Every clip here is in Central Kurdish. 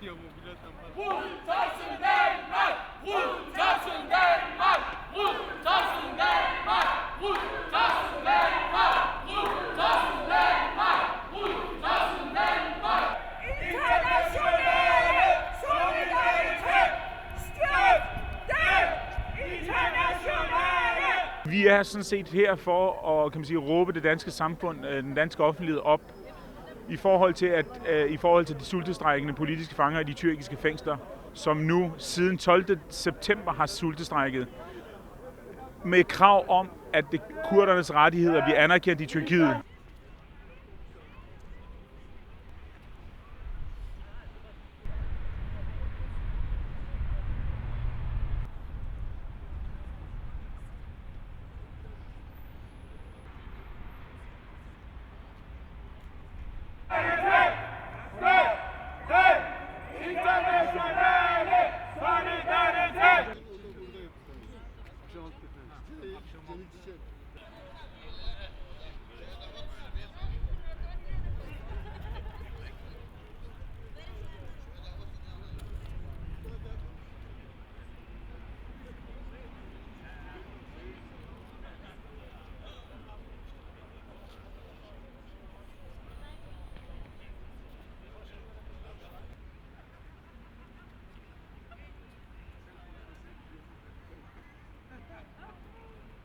Vi er sådan set her for at, kan man sige, råbe det danske samfund, den danske offentlighed op i forhold til, at, i forhold til de sultestrejkende politiske fanger i de tyrkiske fængsler, som nu siden 12. september har sultestrejket med krav om, at det kurdernes rettigheder bliver anerkendt i Tyrkiet.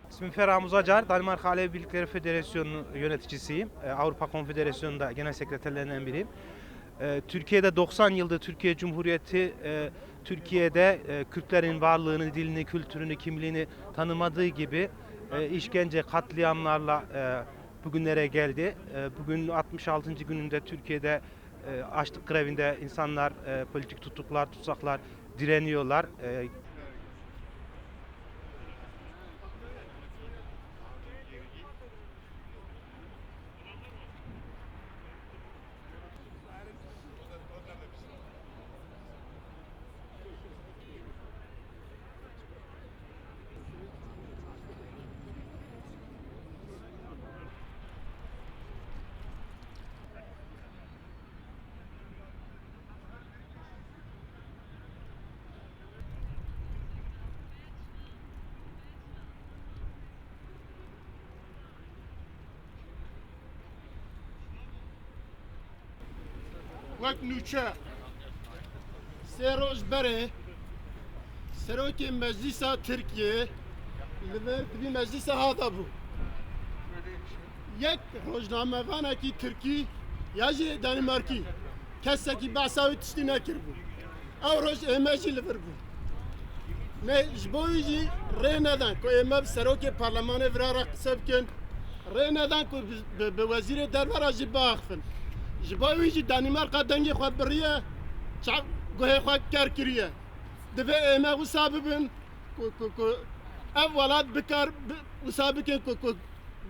İsmim Ferah Acar, Danimarka Alevi Birlikleri Federasyonu yöneticisiyim. Avrupa Konfederasyonu'nda genel sekreterlerinden biriyim. Türkiye'de 90 yıldır Türkiye Cumhuriyeti Türkiye'de Kürtlerin varlığını, dilini, kültürünü, kimliğini tanımadığı gibi işkence, katliamlarla bugünlere geldi. Bugün 66. gününde Türkiye'de açlık grevinde insanlar, politik tutuklar, tutsaklar direniyorlar. Wek nûçe, sê roj berê Serokê Meclîsa Tirkiyê li vir di vî meclîsa hate bû. Yek rojnamevanekî Tirkî ya jî Danîmarkî kesekî behsa wî tiştî nekiribû. Ew roj ême jî li vir bû. Me ji bo wî jî rê nedan ku ême bi serokê parlemanê vira re qise bikin, rê nedan ku bi wezîrê derve re jî biaxivin. Ji bo wî jî Danîmarka dengê xwe biriye, çav guhê xwe ker kiriye. Divê ême wisa bibin ku ku ev welat bikar wisa bikin ku ku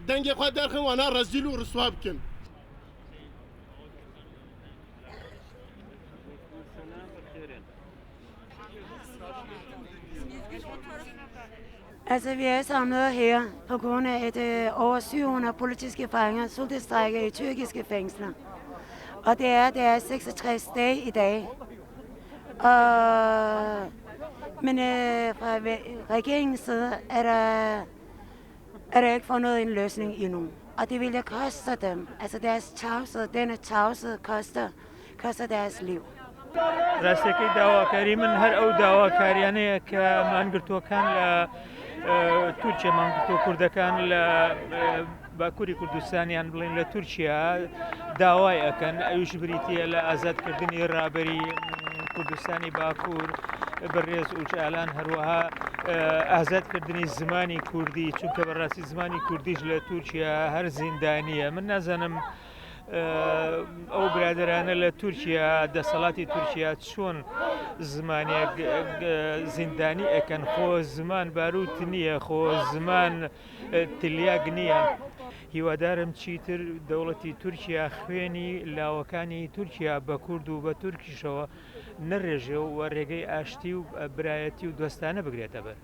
dengê xwe derxin wana rezîl û riswa bikin. Altså, vi er samlet her på grund af, at over 700 politiske fanger sultestrejker i tyrkiske fængsler. Og det er deres 66 dage i dag. Og, men fra regeringens side er der ikke fundet en løsning endnu. Og det vil jeg koste dem. Altså deres tavshed, denne tavshed koster deres liv. ڕاستەکەی داواکاری من هەر ئەو داواکاریانەیە کە مانگرتووەکان لە تورکیا، مانگرتووە کوردەکان لە باکووری کوردستانیان بڵێن لە تورکیا داوای ئەکەن، ئەویش بریتییە لە ئازادکردنی ڕابەری کوردستانی باکوور بەڕێز ئوجالان، هەروەها ئازادکردنی زمانی کوردی، چونکە بەڕاستی زمانی کوردیش لە تورکیا هەر زیندانیە. من نازانم ئەو برادرانە لە تورکیا، دەسەڵاتی تورکیا چۆن زمانێک زیندانی ئەکەن، خۆ زمان باروت نییە، خۆ زمان تلیاک نییە. هیوادارم چیتر دەوڵەتی تورکیا خوێنی لاوەکانی تورکیا بە کورد و بە تورکیشەوە نەڕێژێ و ڕێگەی ئاشتی و برایەتی و دۆستانە بگرێتە بەر.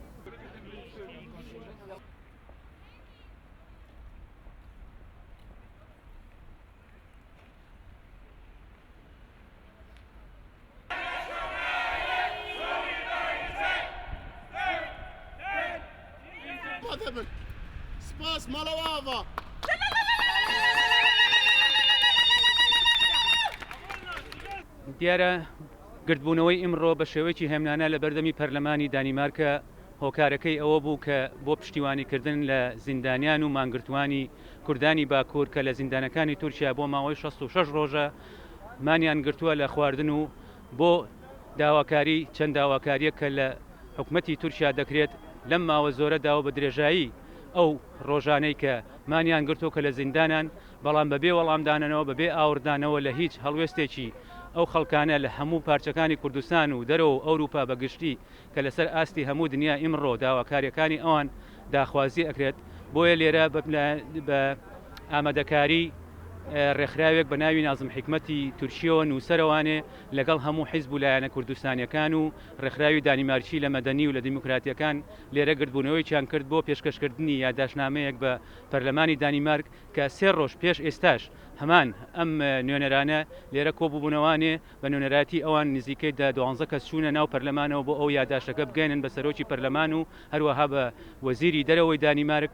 Spas mala we ava. دیارە گردبوونەوەی ئیمڕۆ بە شێوەیەکی هێمنانە لە بەردەمی پەرلەمانی دانیمارکە هۆکارەکەی ئەوە بوو کە بۆ پشتیوانیکردن لە زیندانیان و مانگرتووانی کوردانی باکوور کە لە زیندانەکانی تورکیا بۆ ماوەی 66 ڕۆژە مانیان گرتووە لە خواردن و بۆ داواکاری چەند داواکارییەک کە لە حکومەتی تورکیا دەکرێت لەم ماوە زۆرەدا و بە درێژایی ئەو ڕۆژانەی کە مانیان گرتووە کە لە زیندانان بەڵام بەبێ وەڵامدانەوە بەبێ ئاوڕدانەوە لە هیچ هەڵوێستێکی ئەو خەڵکانە لە هەموو پارچەکانی کوردستان و دەرەوە و ئەوروپا بە گشتی کە لەسەر ئاستی هەموو دنیا ئیمڕۆ داواکاریەکانی ئەوان داخوازی ئەکرێت بۆیە لێرە بە ئامادەکاری ڕێکخراوێک بە ناوی نازم حیکمەتی تورکیەوە نووسەرەوانێ لەگەڵ هەموو حیزب و لایەنە کوردستانیەکان و ڕێکخراوی دانیمارکی لە مەدەنی و لە دیموکراتیەکان لێرە گردبوونەوەیەکیان کرد بۆ پێشکەشکردنی یاداشتنامەیەک بە پەرلەمانی دانیمارک کە سێ ڕۆژ پێش ئێستاش هەمان ئەم نوێنەرانە لێرە کۆبووبوونەوانێ بە نوێنەرایەتی ئەوان نزیکەی دە دوانزە کەس چوونە ناو پەرلەمانەوە بۆ ئەو یاداشتەکە بگەیەنن بە سەرۆکی پەرلەمان و هەروەها بە وەزیری دەرەوەی دانیمارک.